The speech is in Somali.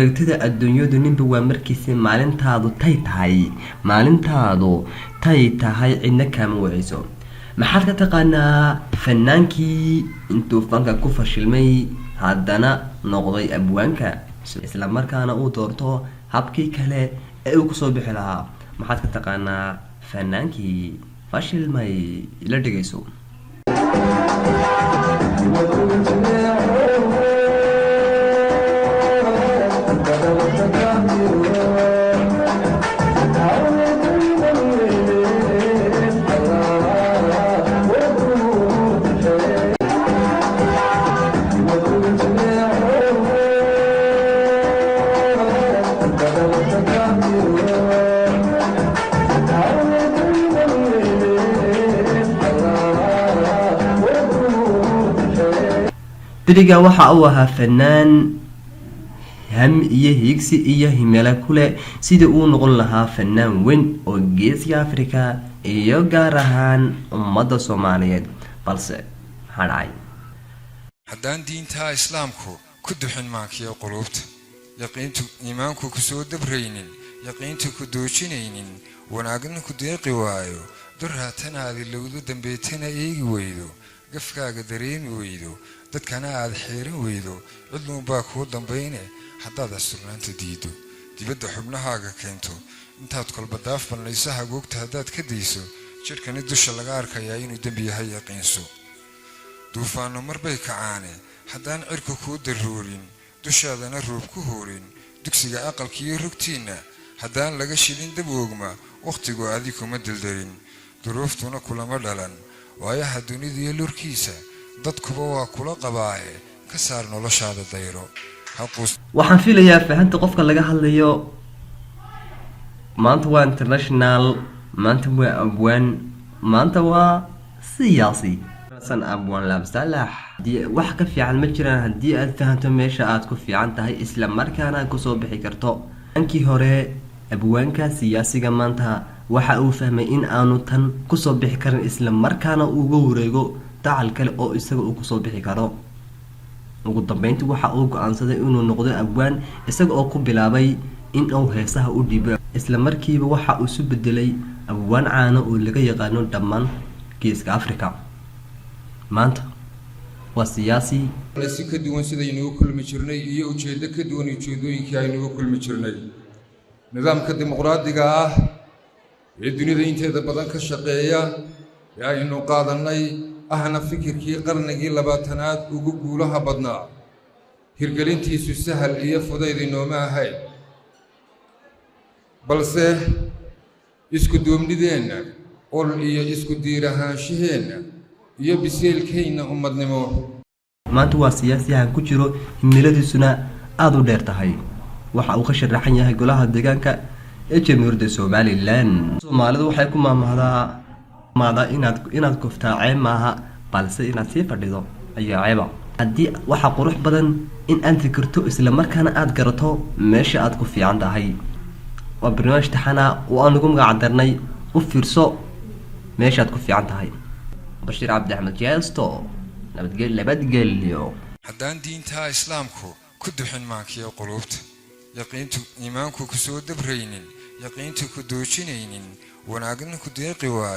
Aragtida adduunyadu ninba waa markiisa. Maalintaadu tay tahay, maalintaadu tay tahay, cidna kaama waceyso. Maxaad ka taqaanaa fanaankii intuu fanka ku fashilmay haddana noqday abwaanka, isla markaana uu doorto habkii kale ee uu kusoo bixi lahaa? Maxaad ka taqaanaa fanaankii fashilmay? Ila dhegeyso. Beriga waxa uu ahaa fanaan ham iyo hiigsi iyo himilo ku leh sidii uu noqon lahaa fanaan weyn oo Geeska Africa iyo gaar ahaan ummadda Soomaaliyeed. Balse maxaa dhacay? Haddaan diintaa Islaamku ku duxin maankiyo quluubta, yaqiintu iimaanku ku soo dabraynin, yaqiintu ku doojinaynin, wanaagna ku deeqi waayo, duraatana aad ilowdo, dambeetana eegi weydo, gafkaaga dareemi weydo, dadkana aad xeerin weydo, cidluunbaa kuu dambayne. Haddaad asturnaanta diiddo, dibadda xubnahaaga keento, intaad kolba daaf balnayso, hagoogta haddaad ka dayso, jidhkani dusha laga arkayaa inuu dembi yahay yaqiinso. Duufaanno marbay kacaane, haddaan cirku kuu daruurin, dushaadana roob ku hoorin, dugsiga aqalkiiyo rugtiinna haddaan laga shidin dab oogma, wakhtigu adi kuma deldelin, duruuftuna kulama dhalan, waayaha dunidiyo lurkiisa dadkuba waa kula qabaaye, ka saar noloshaada dayro. Waxaan filayaa fahanta qofka laga hadlayo. Maanta waa international, maanta waa abwaan, maanta waa siyaasi san abwaan Laabsaalax. Wax ka fiican ma jiraan haddii aad fahanto meesha aad ku fiican tahay, isla markaana kusoo bixi karto. Ankii hore abwaanka siyaasiga maanta waxa uu fahmay in aanu tan kusoo bixi karin, isla markaana uga wareego dacal kale oo isaga uu kusoo bixi karo. Ugu dambeyntii waxa uu go-aansaday inuu noqdo abwaan, isaga oo ku bilaabay in uu heesaha u dhiibo. Isla markiiba waxa uu isu bedelay abwaan caano oo laga yaqaano dhammaan Geeska Africa. Maanta waa siyaasi. Si ka duwan sidaynugu kulmi jirnay iyo ujeeddo ka duwan ujeeddooyinkii aynugu kulmi jirnay, nidaamka dimuqraadiga ah ee dunida inteeda badan ka shaqeeya ee aynu qaadannay, ahna fikirkii qarnigii 20aad ugu guulaha badnaa, hirgelintiisu sahal iyo fudayd inooma ahayn, balse isku duubnideenna ol iyo isku diirahaanshaheenna iyo biseelkeenna ummadnimo. Maanta waa siyaasiyahan ku jiro, himiladiisuna aada u dheer tahay. Waxa uu ka sharaxan yahay golaha deegaanka ee Jamhuuriyadda Somaliland. Soomaalidu waxay ku maahmaahdaa maadaa inaad kuftaa ceeb maaha, balse inaad sii fadhido ayaa ceeba. Haddii waxaa qurux badan in aad fikirto, isla markaana aad garato meesha aad ku fiican tahay. Waa barnaamij taxana oo aan ugu magac darnay "U fiirso meeshaad ku fiican tahay". Bashiir Cabdi Axmed Jeesto. Nabadgel, nabadgelyo. Haddaan diintaa Islaamku ku duxin maankiyo quluubta, yaqiintu iimaanku ku soo dabraynin, yaqiintu ku doojinaynin, wanaagna ku deeqi waayo.